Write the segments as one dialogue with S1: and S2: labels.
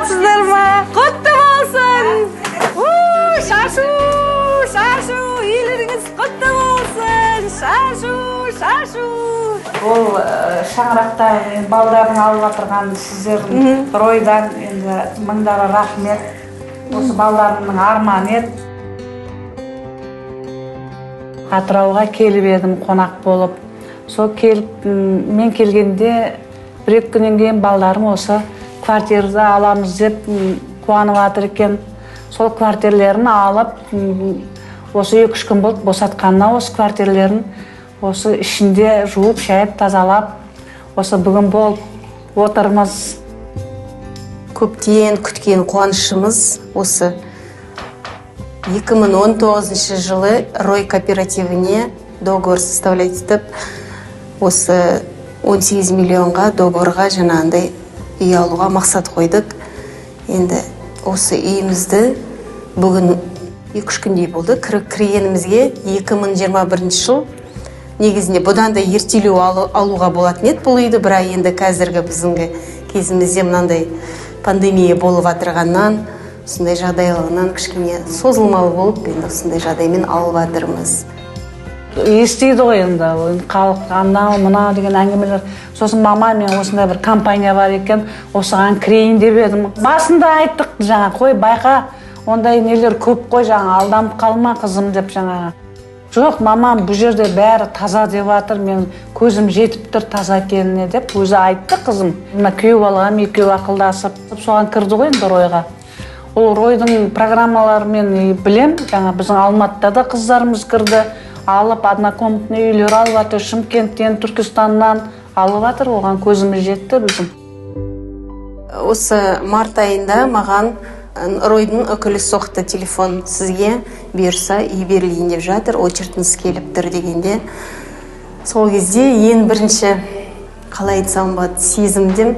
S1: Саламатсыздар ма? Құтты болсын! У, шашу, шашу, үйлеріңіз құтты болсын! Шашу, шашу!
S2: Ол шаңырақта енді балдардың алып жатырған сіздердің Ройдан енді мыңдары рахмет. Осы балдарымның арманы еді. Атырауға келіп едім қонақ болып. Сол келіп, мен келгенде бір екі күннен кейін балдарым осы квартирді аламыз деп қуанып жатыр екен. Сол квартирлерін алып, осы 2-3 күн болды босатқанына, осы квартирлерін осы ішінде жуып, шайып, тазалап, осы бүгін болып отырмыз.
S3: Көптен күткен қуанышымыз осы 2019 жылы Рой кооперативіне договор составлять етіп, осы 18 миллионға договорға жаңағындай үй алуға мақсат қойдық. Енді осы үйімізді бүгін 2-3 күндей болды кіргенімізге. 2021 жыл негізінде бұдан да ертелеу алуға болатын еді бұл үйді, бірақ енді қазіргі біздің кезімізде мынандай пандемия болып жатырғаннан, осындай жағдайлығынан кішкене созылмалы болып, енді осындай жағдаймен алып жатырмыз.
S2: Естиді ғой енді халық анау мынау деген әңгімелер. Сосын мама, мен осындай бір компания бар екен, осыған кірейін деп едім. Басында айттық жаңа, қой, байқа, ондай нелер көп қой, жаңа алданып қалма, қызым, деп жаңағы. Жоқ, мамам, бұл жерде бәрі таза деп жатыр, мен көзім жетіп тұр таза екеніне деп өзі айтты қызым. Мына күйеу балам екеуі ақылдасып соған кірді ғой енді, Ройға. Ол Ройдың программаларын мен білем, жаңа біздің Алматыда да қыздарымыз кірді, алып однокомнатный үйлер алып жатыр, Шымкенттен, Түркістаннан алып жатыр, оған көзіміз жетті біздің.
S3: Осы март айында маған Ройдың өкілі соқты телефон: сізге бұйырса үй берілейін деп жатыр, очередіңіз келіп тұр дегенде, сол кезде ең бірінші, қалай айтсам болады, сезімдім,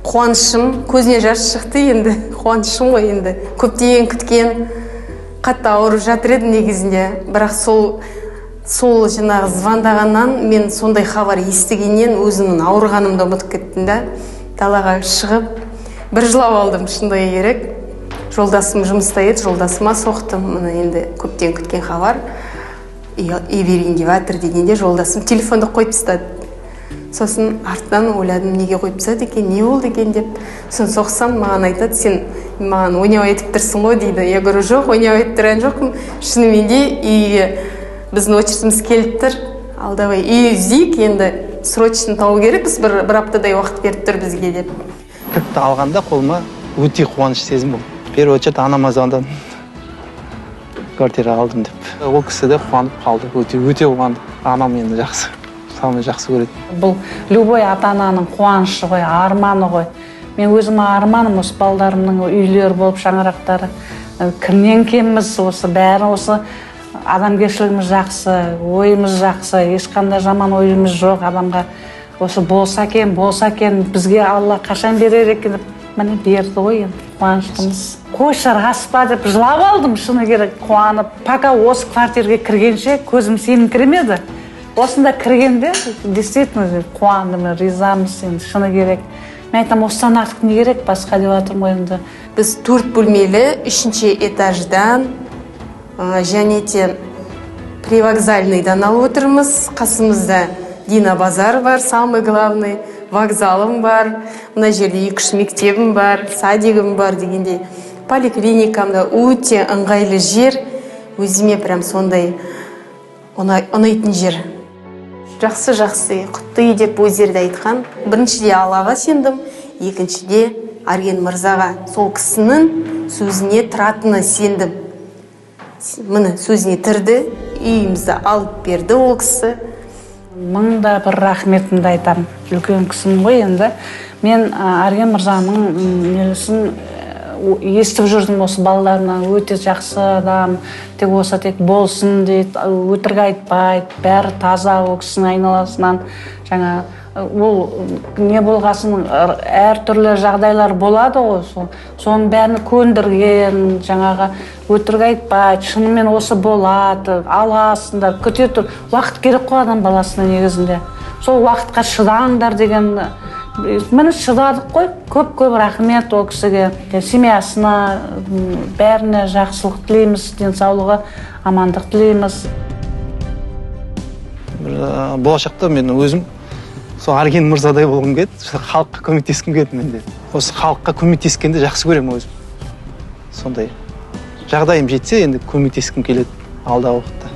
S3: қуанышым, көзіне жас шықты енді, қуанышым ғой енді, көптен күткен. Қатты ауырып жатыр едім негізінде, бірақ сол жаңағы звондағаннан, мен сондай хабар естігеннен өзімнің ауырғанымды ұмытып кеттім да, далаға шығып бір жылап алдым, шындығы керек. Жолдасым жұмыста еді, жолдасыма соқтым: міне, енді көптен күткен хабар, үй берейін деп жатыр дегенде, жолдасым телефонды қойып тастады. Сосын артынан ойладым, неге қойып тастады екен, не болды екен деп. Сосын соқсам, маған айтады: сен маған ойнап айтып тұрсың ғой, дейді. Я говорю: жоқ, ойнап айтып тұрған жоқпын, шынымен де үйге біздің очередіміз келіп тұр. Ал давай үй іздейік енді, срочно табу керекпіз, бір аптадай уақыт беріп тұр бізге деп.
S4: Кілтті алғанда қолыма өте қуаныш сезім болды. В первую очередь анама звондадым, квартира алдым деп. Ол кісі де қуанып қалды, өте өте қуанды. Анам енді жақсы, самый жақсы көреді.
S2: Бұл любой ата ананың қуанышы ғой, арманы ғой. Мен өзім арманым осы балдарымның үйлері болып, шаңырақтары. Кімнен кемміз? Осы бәрі осы адамгершілігіміз жақсы, ойымыз жақсы, ешқандай жаман ойымыз жоқ адамға. Осы болса екен, болса екен, бізге Алла қашан берер екен деп, міне, берді ғой енді, қуаныштымыз. Қойшы, рас па деп жылап алдым, шыны керек, қуанып. Пока осы квартираға кіргенше көзім сеніңкіремеді. Осында кіргенде действительно қуандым, ризамыз енді, шыны керек. Мен айтамын, осыдан артық не керек басқа деп жатырмын ғой енді.
S3: Біз төрт бөлмелі үшінші этаждан және де привокзальныйдан алып отырмыз. Қасымызда Дина базар бар, самый главный вокзалым бар, мына жерде екі үш мектебім бар, садигім бар дегендей, поликлиникам да. Өте ыңғайлы жер, өзіме прям сондай ұнайтын жер. Жақсы, жақсы, құтты үй деп өздері де айтқан. Біріншіде Аллаға сендім, екіншіде Арген мырзаға, сол кісінің сөзіне тұратынына сендім. Міне, сөзіне тұрды, үйімізді алып берді ол кісі.
S2: Мың да бір рахметімді айтамын, үлкен кісім ғой енді. Мен Арген мырзаның несін естіп жүрдім осы балаларынан, өте жақсы адам, тек осы тек болсын дейді, өтірік айтпайды, бәрі таза ол кісінің айналасынан. Жаңа ол не болғасын, әртүрлі жағдайлар болады ғой, сол соның бәрін көндірген, жаңағы өтірік айтпайды, шынымен осы болады, аласыңдар, күте тұр, уақыт керек қой адам баласына негізінде, сол уақытқа шыдаңдар деген. Міне, шыдадық қой. Көп-көп рахмет ол кісіге, семьясына, бәріне жақсылық тілейміз, денсаулығы, амандық тілейміз.
S4: Бір, болашақта мен өзім сол Арген мырзадай болғым келеді. Сол халыққа көмектескім келеді мен де. Осы халыққа көмектескенді жақсы көремін өзім. Сондай жағдайым жетсе, енді көмектескім келеді алдағы уақытта.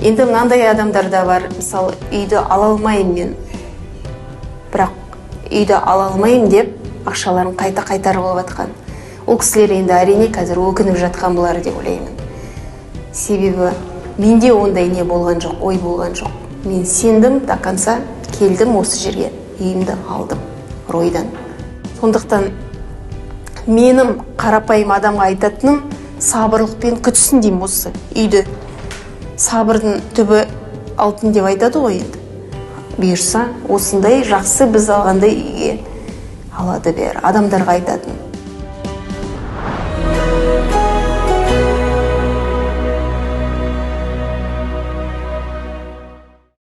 S3: Енді мынандай адамдар да бар, мысалы, үйді ала алмаймын мен, бірақ үйді ала алмаймын деп ақшаларын қайта қайтарып алып жатқан. Ол кісілер енді, әрине, қазір өкініп жатқан болар деп ойлаймын. Себебі менде ондай не болған жоқ, ой болған жоқ. Мен сендім до конца, келдім осы жерге, үйімді алдым Ройдан. Сондықтан менің қарапайым адамға айтатыным: сабырлықпен күтсін деймін осы үйді. Сабырдың түбі алтын деп айтады ғой енді. Бұйырса, осындай жақсы, біз алғандай үйге алады бәрі. Адамдарға айтатын.